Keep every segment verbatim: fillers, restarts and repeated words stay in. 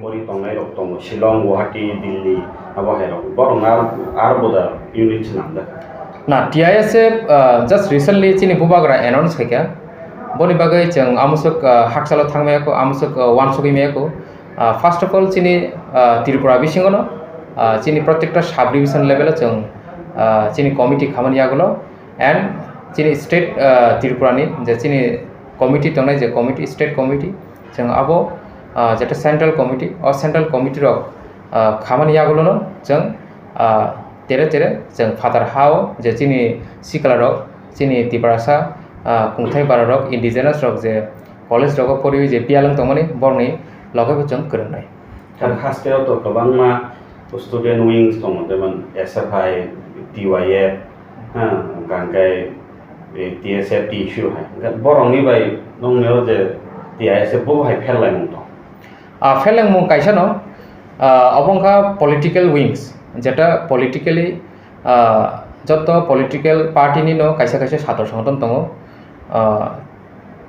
Bori tongnai rok tongo, Shillong, Guwahati, Delhi, abo hai rok. Borok ar, ar boda unit se nang da. Na, T I S F, uh, just recently chini bubagra announce khaikha. Boni bagwi chwng amusuk, uh, hakchalo thangmaya ko, amusuk, uh, wansugwi maya ko. Uh, first of all, chini, uh, Tripura bisingono, uh, chini protekta sub division level o chwng, uh, chini committee khamani yagulo. And chini state, ah, Tripura ni je chini committee tongnai, je committee, state committee, chwng abo, ah, jeta central committee, o central committee rok, ah, khamani yagulono chwng, ah, tere tere chwng phatar hao je chini sikla rok, chini Tiprasa, ah, kungthai bara rok, indigenous rok je college rogo poriwi je biyalwng tongmani borokni loge bo chwng kwrwngnai. Kha-, hasteo to kwbangma student wings tongo, jemon S F I, T Y F, ha, hwnkhe, eh, T S F, T S U hai. Hwnkhe borokni bai nongni o je T I S F bo hai pherlaimung tong. Ah, pherlaimung kaisa no, ah, obo wngkha political wings, jeta politically, ah, joto political party ni no kaisa kaisa satro songothon tongo. Ah,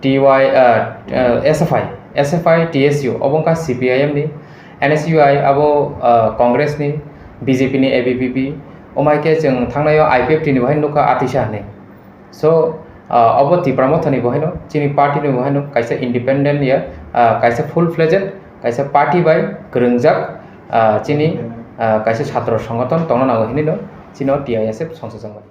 T Y, ah, ah, S F I, S F I, T S U, obo wngkha C P I M ni, N S U I abo, ah, Congress ni, B J P ni, A B V P, omo hai khe chwng thangnai o I P F T ni bo hai nukha Atisha hinwi. So, ah, obo Tipra Motha ni bo haino, chini party ni bo haino kaisa independent ya, ah, kaisa full fledged, kaisa party bai kwrwngjak, ah, chini, ah, kaisa satro songothon tongna nango hinwi no chini o T I S F songchajakmani.